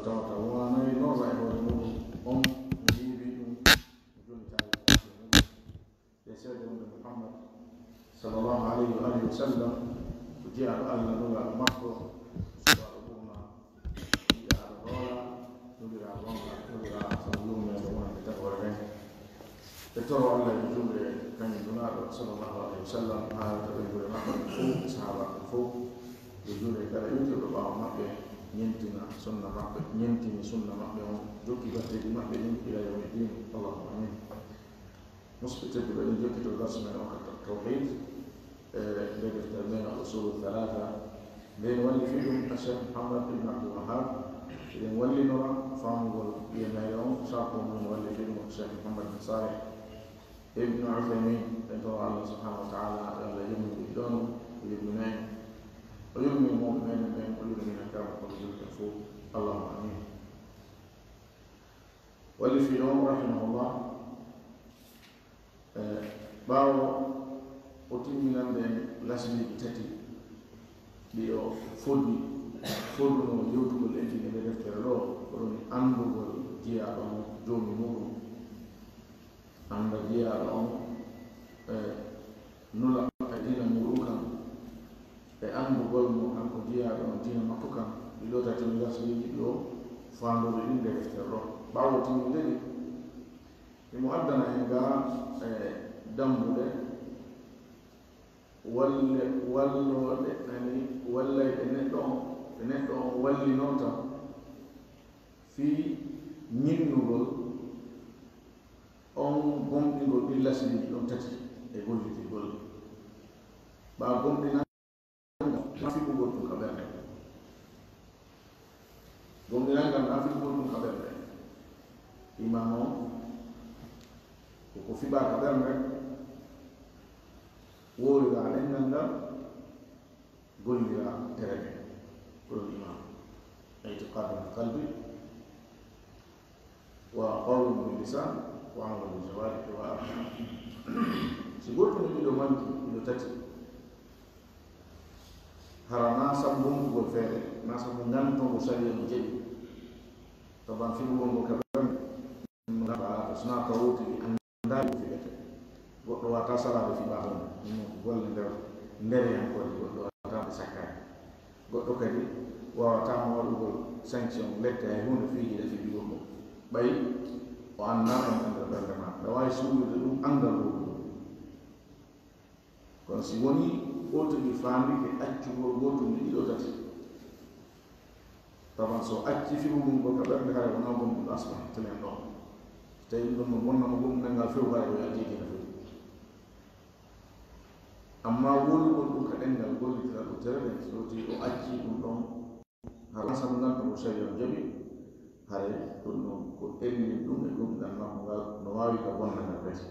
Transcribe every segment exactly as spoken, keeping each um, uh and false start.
tawata wonanoyi lorra e hoore muɗum, on mo yiiwi ɗum, mo jonnitaali e muɗum. Ɗe seede wonde Muhammad sallallahu alayhi wa alihi wa sallam ko jeyaaɗo Allah, nulaaɗo makko, suɓaaɗo ɓurna, yiɗaaɗo hoola, nuliraaɗo wonka, nuliraaɗo sabu yurmeende wonande tagoore nden. Ɓe toro Allah yo juule kañum nulaaɗo sallallahu alayhi wa sallam, haa taɓe gure maɓɓe fof, sahaabaaɓe fof, yo juule kala yottirɗo ɓaawo maɓɓe, ñentina sunna maɓɓe, ñentini sunna maɓɓe on, jokki batteeji maɓɓe ɗin ila yawmi ddin. Allahumma amin. Musidɓe tedduɓe, eɗen jokki to darsu men o ka tawhid, e nde deftere men al usulu thalatha. Nden walli fii ɗum Cheikh Mouhammad ibn Abdul Wahhab. Eɗen wallinora faamugol ɗiye mayre on, sarto mum walli fii ɗum Cheikh Mouhammad bin Saleh ibn Uthaymin. En tawa Allah subhanahu wa ta'ala, yo Allah yurmin ɓe ɗon, o yurmina en, o yurmin mawɓe men ɓen, o yurmina kala ko julɓe fof. Allahumma amin. Walli fii ɗon, rahimahullah, e ɓaawo o timminande en lasliiji tati ɗi o foddi, fodduno yewtugol e ɗin e nde deftere ɗo, ko ɗum anndugol jiyaaɗo on joomi muɗum, annda jiyaaɗo on, e nula e diina muɗum kan, e anndugol mo kanko jiyaaɗo on diina makko kan. Ɗi ɗo tati no lasliiji ɗi o faandori ɗin nde deftere ɗo. Ɓaawo timmude ɗi, himo addana en ga e dambuɗe walle, wallooɗe, ani, wallayɗe neɗɗo on, ɗe neɗɗo on wallinorta fii ñinnugol on gomɗingol ɗin lasliiji ɗon tati e gollitirgol. Ɓaa gomɗina na fibugol ɗum ka ɓernde. Gomɗinal ngal na fibugol ɗum ka ɓernde. Iman on ko ko fibaa ka ɓernde, wowliraa ɗemngal ngal, golliraa tere ɗen. Ko ɗum iman. I'tiqadun bil qalbi, wa qawlun bil lisan, wa amalun bil jawarih, wa arkan. Si goɗɗum e ɗiɗo manki, ɗiɗo tati, hara na sabu wonkugol feere, na sabu ngantongo sariya no jeɗi. Taban fibugol ngol ka ɓernde, no ngam alaa to, so na taw wowtiri anndaali ko fiɓete. Goɗɗo wata salaade fiɓa hon, ɗum ko golle nder, ndereyankoore, goɗɗo wata ɓe sakkaade. Goɗɗo kadi waawataama waɗugol sanction, lette hay huunde fii yiɗa fii ɗigol ɗum. Ɓay o anndaa ɗum e nder ɓernde maa, aɗa waawi suuɗude ɗum anngal ɗum. Kono si wonii oo tigi faandike accugol gootun e ɗiɗo tati, taban so acci fibugol ngol ka ɓernde, haray wonaa gomɗinɗo asma, telen ɗon. Tawi ɗum ɗon no bonna mo gomɗinal ngal few, haray o yaltii diina few. Amma wowlugol ɗum ka ɗemngal, gollitiral ɗum tere ɗen, so tawii o accii ɗum ɗon, hara sabu ngal ɗum o sariya jaɓi, haray ɗum ɗon ko ellin ɗum e gomɗinal makko ngal, no waawi ka bonna ngal kadi.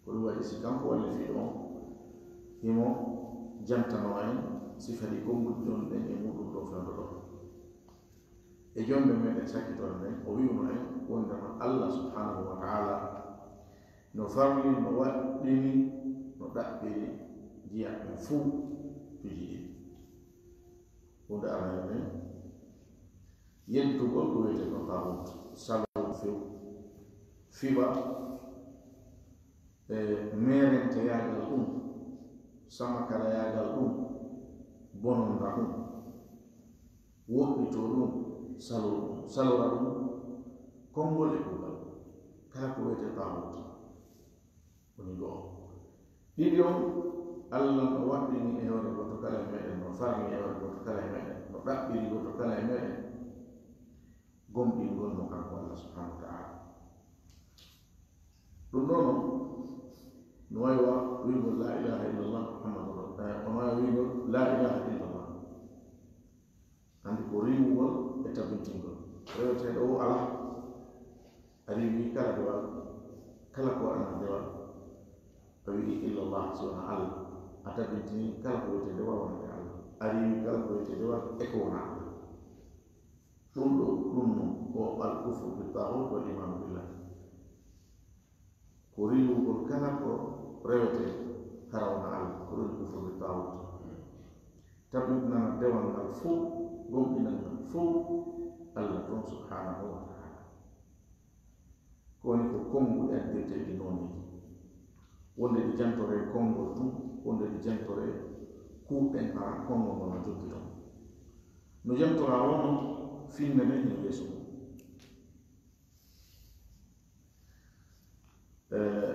Ko ɗum waɗi si kanko walla fii ɗon, himo jantano en sifa ɗi konguɗi ɗon ɗen e muɗum ɗo fewndo ɗo. E jonde meɗen sakkitorde nden, o wi'uno en wondema Allah subhanahu wa ta'ala no farli, no waɗɗini, no ɗaɓɓiri jiyaaɓe ɓen fuu piiji ɗiɗi. Huunde aranere nden, yeddugol ko wi'etee no taaguut, saloo few, fiɓa, e meerenteyaagal ɗum, samakalayaagal ɗum, bononda ɗum, woɗɗitoo ɗum, saloo ɗum, salora ɗum, konngol e kuugal. Kala ko wi'etee taaguut woni go'o. Ɗiɗi on, Allah no waɗɗini e hoore gooto kala e meɗen, no farli e hoore gooto kala e meɗen, no ɗaɓɓiri gooto kala e meɗen gomɗingol mo kanko Allah subhanahu wa ta'ala. Ɗum ɗo non, no wayi wa wi'ugol la ilaha illallah Muhammadur Rasul-, eh, no wayi wi'ugol la ilaha illallah. Anndi ko riiwugol e tabintingol. Reweteeɗo o alaa. A riiwi kala dewal, kala ko waɗanaa dewal, a wi'i illallah, si wonaa Allah. A tabintini kala ko wiyetee dewal wonande Allah. A riiwi kala ko wiyetee dewal e ko wonaa Allah. Ɗum ɗo, ɗum non ko al kufru bi taaguut wal imaanu billah. Ko riiwugol kala ko rewetee hara wonaa Allah, ko ɗum kufru bi taaguut. Tabintinana dewal ngal fow, gomɗinal ngal fow, Subhanahu wa ta'ala. Ko woni ko konnguɗi addirteeɗi nooneeji. Wonde ɗi jantoree konngol tun, wonde ɗi jantoree kuuɗen hara konngol ngol no jokki ton. No jantoraa woo non, finnde nden hino yeeso mum. Eh,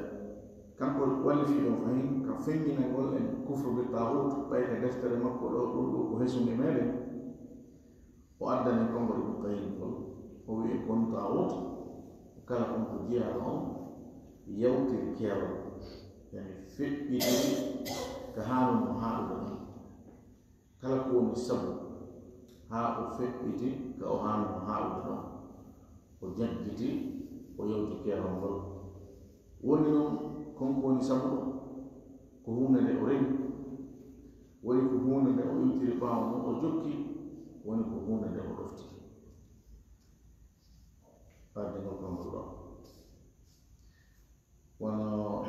kanko wallifii ɗon fahin ka fennginagol en kufru bi taaxuut, ɓay ka deftere makko ɗoo, ɗum ɗoo ko hesunge meɗen. O addani konngol Ibn Qayyim ngol, o wi'i kon taaxuut, kala kon ko jiyaaɗo on yawtiri keerol, yani feƴƴitiri ka haanunoo haaɗude ɗon. Kala ko woni sabu haa o feƴƴiti ka o haanunoo haaɗude ɗon, o jaggiti, o yawti keerol ngol. Woni non, kon ko woni sabu ɗon, ko huunde nde o rewi, woni ko huunde nde o iwtiri ɓaawo non o jokki, woni ko huunde nde o ɗoftike. Wadde ngol konngol ɗoo. Wano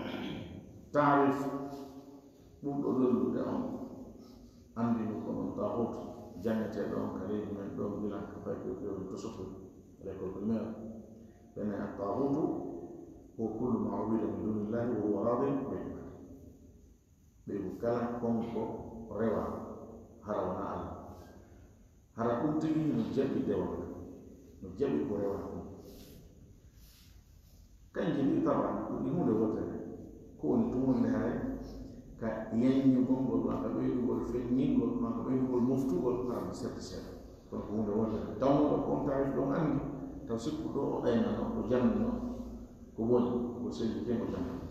taarif ɓurɗo lollude on anndini ko non taaxuut, janngeteeɗo on ka leydi men ɗoo, gila ka paykoy fewre to sokol, l'école primaire. Ɓe ne, "At-taaxuutu huwa kullu maa ubida min duunillaahi wa huwa raadin bil ibaada." Ɓe ko kala kon ko rewa hara wonaa Allah. Hara ɗum tigi no jaɓi dewal, no jaɓi ko rewa kon. Kanji ɗi tawa ko ɗi huunde wootere. Ko woni tun wonde haray ka yaññugol ngol, maa ka ɓeydugol feññingol, maa ka ɓeydugol moftugol, hara no seeɗa seeɗa. Kono ko huunde wootere. Tawnoo ɗo ko on taarif ɗon anndi, taw sikku ɗo o ɗaynano, o jannuno, ko woni, ko selli ken o jannata.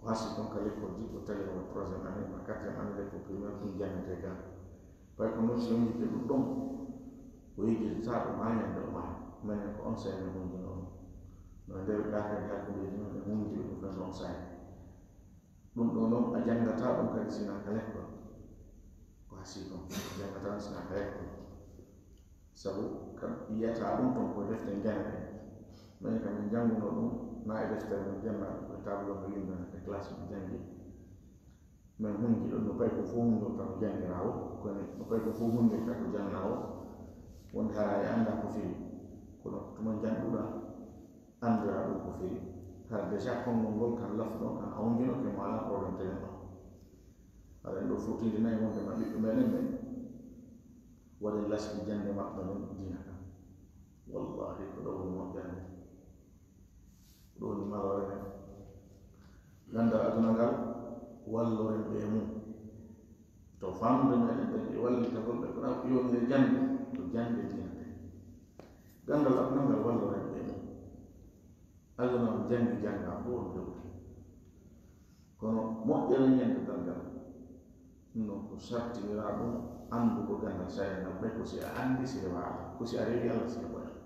O hasi kon ka lekkolji, ko tali wona troisième année, ma quatrième année, l'école primaire, ɗum jannete ga. Ɓay ko non si on yiɗde ɗum ɗon, o yejjitata ɗum haa ñande o maha. Minen ko on saa'i min hunjunoo ɗum. No e nder ɗaakali hakkundeeji men, ɓe hunji ɗum fen on saa'i. Ɗum ɗoo non, a janngataa ɗum kadi sinaa ka lekkol. Ko hasi kon, a janngataa ɗum sinaa ka lekkol. Sabu kam yiyataa ɗum ton ko defte njane ɗen. Minen kam min janngunoo ɗum, na e deftere min jannga ɗum, e tableau min winndana e classe min janngi. Min hunji ɗon no pay ko fof hunde tan janngiraa o, kono no pay ko fof hunde tan ko janngaa o, wonde haraa e anndaa ko firi. Kono tuma jannguɗaa, anndiraa ɗum ko firi. Hara déjà konngol ngol kan lafɗo kan a wonjinoke mo alaa problème tenen ɗon. Aɗa ɗo fotinde nayi wonde ma ɓiɓɓe meɗen ɓen waɗen lasɓe jannde maɓɓe nden diina kan. Wallahi ko ɗo woni moƴƴande. Ko ɗo woni maloore men. Ganndal aduna ngal walloren ɓe e mum. To famde meɗen ɓen e wallitagol ɓe kona ko yoni e jannde, ko jannde diina nden. Ganndal aduna ngal walloren ɓe e mum. Aduna on janngi jannga fof on hewti. Kono moƴƴere ñande darngal, ɗum noon ko sartiniraa ɗum anndu ko ganndal sariya ngal, ɓay ko si a anndi si rewa Allah, ko si a rewi Allah si rewa Allah.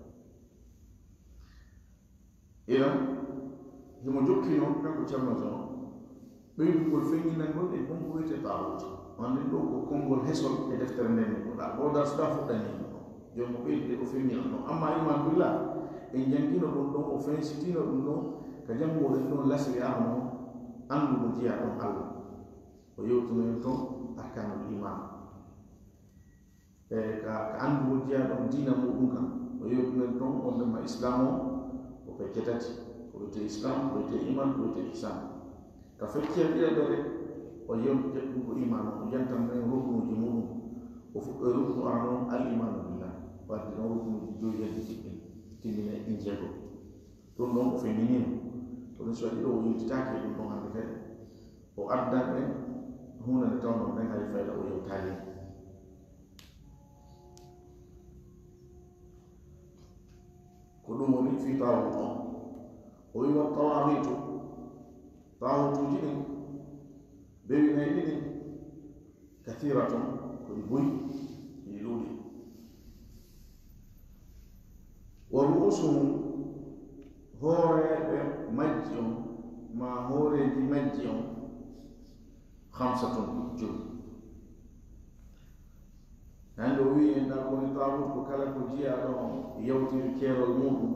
Iran, himo jokkino kanko Cerno Joon, ɓeydugol feññinangol e kon ko wiyetee taaxuut. Annden ɗo ko konngol hesol e deftere nden ko ɗa, ko darsuɗa fuɗɗanii ɗum. Joom o ɓeydi o feññino ɗum. Amma iman billah, en janngino ɗum ɗon, o fensitino ɗum ɗon, ka jannguɗen ɗon lasri ano, anndugo jeyaa ɗon Allah. O yewtuno en ton arkanul iman. E ka, ka anndugo jeyaa ɗon diina muɗum kan. O yewtuno en ton wonde ma Islam o, ko pecce tati. Ko wiyetee Islam, ko wiyetee iman, ko wiyetee ihsan. Ka feccere ɗiɗaɓere, o yon ƴeɓɓugo iman o, o jantan men ruknuuji muɗum. O fuɗɗo e ruknu arano on, al imanu billah. Wadde ɗon ruknuuji joyi heddi tiɗɗin, timmina e ɗin jeego. Ɗum ɗon o feññinino. Ko ɗum si waɗi ɗo o yewtitaaki e ɗum ɗon hannde kadi. O addan ɓen huunde nde tawnoo ɓen hari fayda o yewtaali. Ko ɗum woni fii taaxuutu on. O wi wa tawaaxiitu, taaxuutuuji ɗin, bewi nayi ɗiɗi, kathiratun, ko ɗi buy, ɗi ɗuuɗi. Wa ru'usuhum, hooreeɓe majji on, maa hooreeji majji on, khamsatun, joyi. Hannde o wi'i en ɗan woni taaxuut ko kala ko jiyaaɗo on yawtiri keerol muɗum,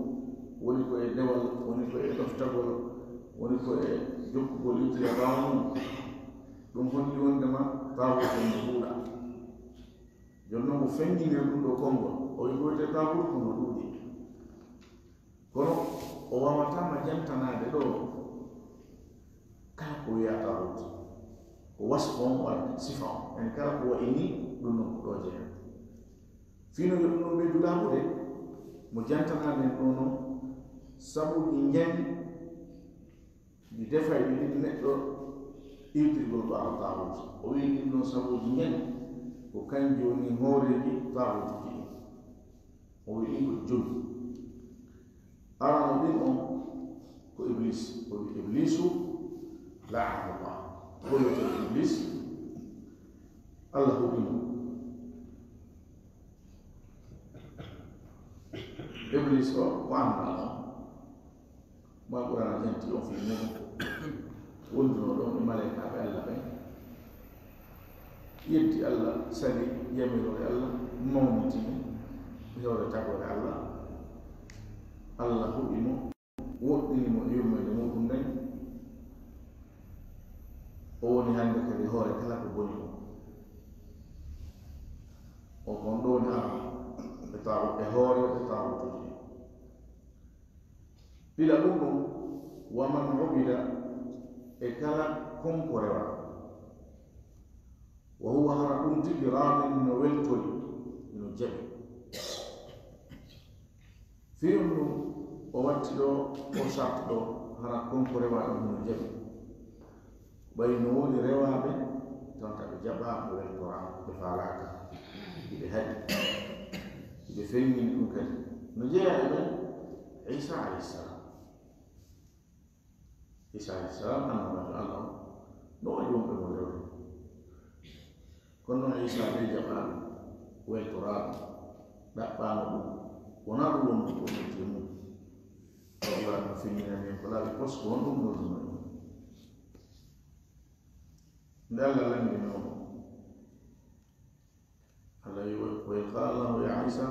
woni ko e dewal, woni ko e ɗoftagol, woni ko e jokkugol iwtira ɓaawo mum. Ɗum holli wondema taaxuut on no ɗuuɗa. Jooni non o feññinir ɗum ɗo konngol, o wi ko wiyetee Taaguutu ko no ɗuuɗi. Kono o waawataa ma jantanaade ɗo kala ko wiyaa taaguutu. Ko wasfu on walla sifa on. En kala ko wayi nii, ɗum noon ko ɗo jeyaa. Fii no yo ɗum noon ɓeydu laaɓude, mo jantanaade en ɗo noon, sabuuji njaŋi ɗi defay ɗi ɗin neɗɗo iwtirgol ɓaawo taaguutu. O wi'i ɗin ɗon sabuuji njaŋi, ko kanji woni hooreeji taaguutuuji ɗin. O wi'i ɗin ko jowi. Arano ɗin on ko Iblis. O wi'i Iblisu la'anahullah. Ko wiyetee Iblis, Allah huɗi mo. Iblis o ko anndaa on. Ma Qur'aana janti on fii muuɗum. Wondunoo ɗon e maleykaaɓe Allah ɓen. Yetti Allah, sali yamiroore Allah, mawnitini e hoore tagoore Allah. Allah huɗi mo, woɗɗini mo e yurmeende muuɗum nden. O woni hannde kadi hoore kala ko boni kon. O kon ɗo woni arano e taagu-, e hoore e taaguutuuji. Ɗiɗaɓum ɗum, wa man ubida, e kala kon ko rewaa. Wa huwa, hara ɗum tigi, raadin, no weltori, no jaɓi. Fii on ɗum, o watti ɗo, o sarti ɗo, hara kon ko rewaa ɗum no jaɓi. Ɓay no woodi rewaaɓe, tawata ɓe jaɓaama, ɓe weltoraama, ɓe faalaaka, hiɓe haɗi, hiɓe feññini ɗum kadi. No jeyaa e ɓen, Iisaa alayhi salaam. Iisaa alayhi salaam, annabaajo Allah on, no waɗi wonɓe mo rewde. Kono noon Iisaa ɓe jaɓaama, weltoraama, ɗaɓɓaama ɗum. Wonaa ɗum wonde ko ɗum e mum. Tawi no feññinani en ko laaɓi pos ko honɗum wonduno e mum. Nde Allah lanndinoo mo, Allah wi, wa idh qala Allahu ya Isa,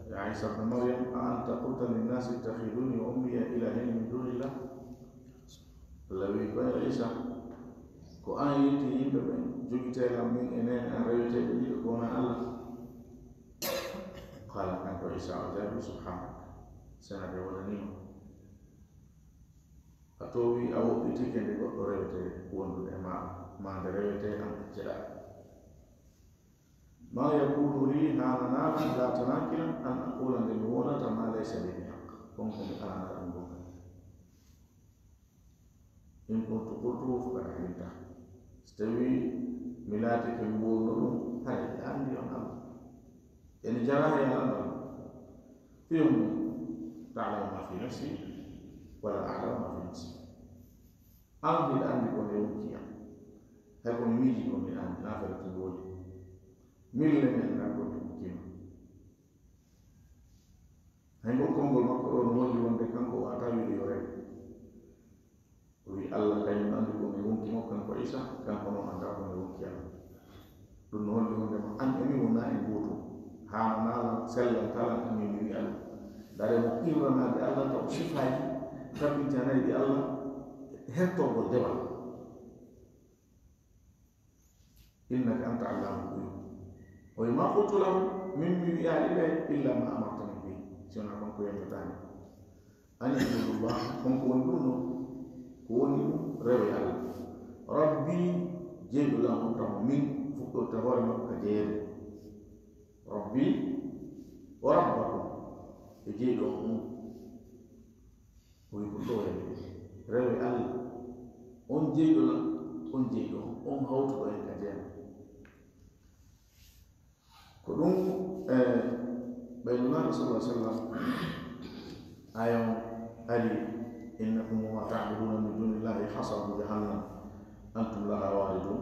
ya Isa ibn Maryam, a anta qulta linnasi ittakhiduni wa ummiya ilahayni min dunillah. Allah wi ko, ya Isa, ko an yetti yimɓe ɓen, jogitee lan min e neene an reweteeɓe ɗiɗo ko wonaa Allah? Qala, kanko Isa o jaabi, subhanak, senade wonanii ma. A toowi, a woɗɗitike nde goɗɗo rewetee wondude e maaɗa, maa nde rewetee an acceɗaa. Ma yakunu li, haananaa lan, laatanaaki lan, an aqula, nde mi wowlata, ma laysa li bi haq, kon ko mi alanaa ɗum goonga. In kuntu qultuhu faqad alimta. So tawii mi laatike mi wowluno ɗum, haray hiɗa anndi on Allah. Ene jaraa e an Allah. Fii on ɗum, ta'lamu ma fi nafsi, wala a'lamu ma fi nafsi. An hiɗa anndi ko ne wonki am. Hay ko mi miiji ko miɗa anndi, naa fere ko mbooli. Min le mi anndaa ko ne wonki ma. Hay ngol konngol makko ɗoo no holli wonde kanko o waawataa wiide yo rew. O wi'i Allah kañum anndi ko ne wonki mo kanko Isa, kanko noon anndaa ko ne wonki Allah. Ɗum no holli wonde mo an e min wonaa en gootum. Haananaa lan, sellantaa lan, an min mi wi'a ɗum. Dare mo qirranaade Allah taw sifaaji, tabbintanayɗi Allah, hertorgol dewal. Innaka anta allamul ghuyub. O wi'i, ma qultu lahum, min mi wi'aali ɓe, illa ma amartani bihi, si wonaa kon ko yamiraɗaa mi. An i'budullah, kon ko woni ɗum ɗoo, ko woni ɗum, rewee Allah. Rabbi, jeyɗo lan on tamo min, fuɗɗorta hoore makko ka jeyeede. Rabbi wa rabbakum, e jeyɗo on. O wi'i ko ɗoo en rewee Allah, on jeyɗo lan, on jeyɗo on, on hawtuɗo en ka jeyaa. Ko ɗum, e, ɓay Nulaaɗo sallallahu alaihi wasallam, aaya on ari, innakum wa ma ta'buduna min dunillahi hasabu jahannam antum laha waridun.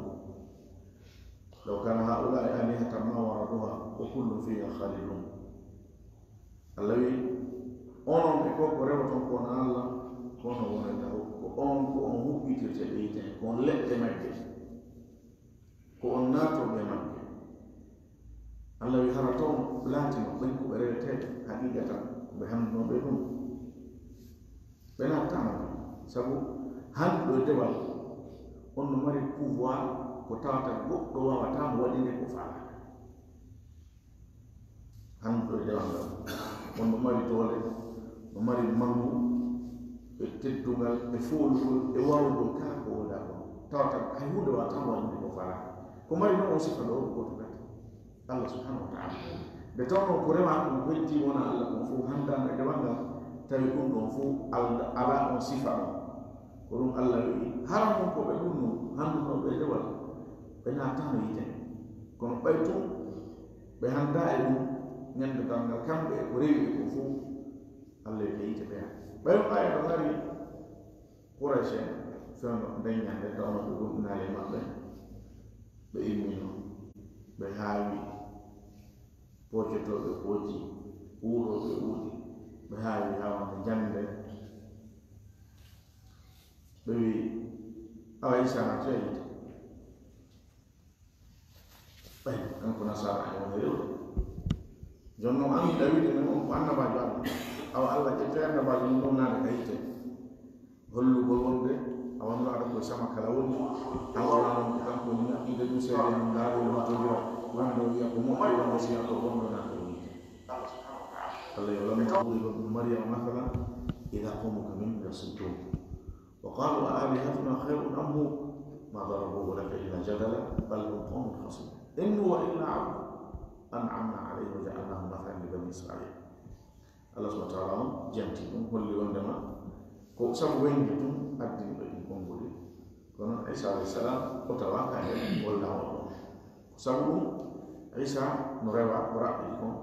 Law kana haula'i alihatan ma waraduha wa kullun fiha khalidun. Allah wi, onon e ko ko rewoton ko wonaa Allah, kono wonata ko on, ko on huɓɓitirte ɓe yiite, ko on leɗɗe magge, ko on naatooɓe magge. Allah wi, hara toon laatino ɓen ko ɓe reweteeɓe, haqiiqatan ko ɓe hanndunooɓe ɗum. Ɓe naataama ɗum, sabu hannduɗo e dewal, on no mari pouvoir ko tawata goɗɗo waawataa mo waɗinde ko faalaaka. Hannde ɗo e dewal ngal, on no mari doole, no mari mangu, e teddungal, e foolugol, e waawugol kala ko woodaa kon. Tawata hay huunde waawata mo waɗude ko faala. Ko mari noon on sifa ɗo, ko gooto kadi. Allah subhanahu wa ta'ala. Nde tawnoo ko remaa ɗum, ko heddi wonaa Allah kon fof, hanndaano e dewal ngal, tawi ɗum ɗon fof al-, alaa on sifa ɗon. Ko ɗum Allah wi'i, hara mon ko ɓe ɗum non, hanndunooɓe e dewal, ɓe naataano yiite. Kono ɓay tun, ɓe hanndaa e ɗum, ñande darngal, kamɓe e ko rewi e ko fof, Allah wi'i, yiite ɓe. Ɓay on aya ɗo ngari, Quraysh en, fewndo nden ñande, tawno ɓe gomɗinaali e maɓɓe, ɓe immino, ɓe haawi, poocotooɓe pooci, uuɗooɓe uuɗi, ɓe haawi haa wonde ñande, ɓe wi'i, awa Iisaa naatoya yiite. Ɓay, kanko Nasaara en woni rewde. Jooni non, an yiɗa wiide men on ko annabaajo Allah. Awa Allah ƴettay annabaajo mum ɗon naade ka yiite. Hollugol wonde a wonno aɗa koye sama kala woni. An wona non ko kanko woni ƴaɓɓude ɗum seede mum, ndaarol mum to ndira. Wonde o wi'a ko moƴƴo, wonde o wi'a ko bonɗo, naata o yiite. Allah yo lamma ضرب ابن مريم مثلا إذا قومك منه يصدون. وقالوا أآلهتنا خير أم هو ما ضربوه لك إلا جدلا بل هم قوم خصمون. إن هو إلا عبد أنعمنا عليه وجعلناه مثلا لبني إسرائيل. Allah subhanahu wa ta'ala on janti ɗum, holli wondema ko sabu wende tun addini ɓe ɗin konguɗi. Kono Isa alayhi salam o tawaaka e gollawol ɗon. Ko sabu ɗum Isa no rewa ko raɓɓiɗi kon,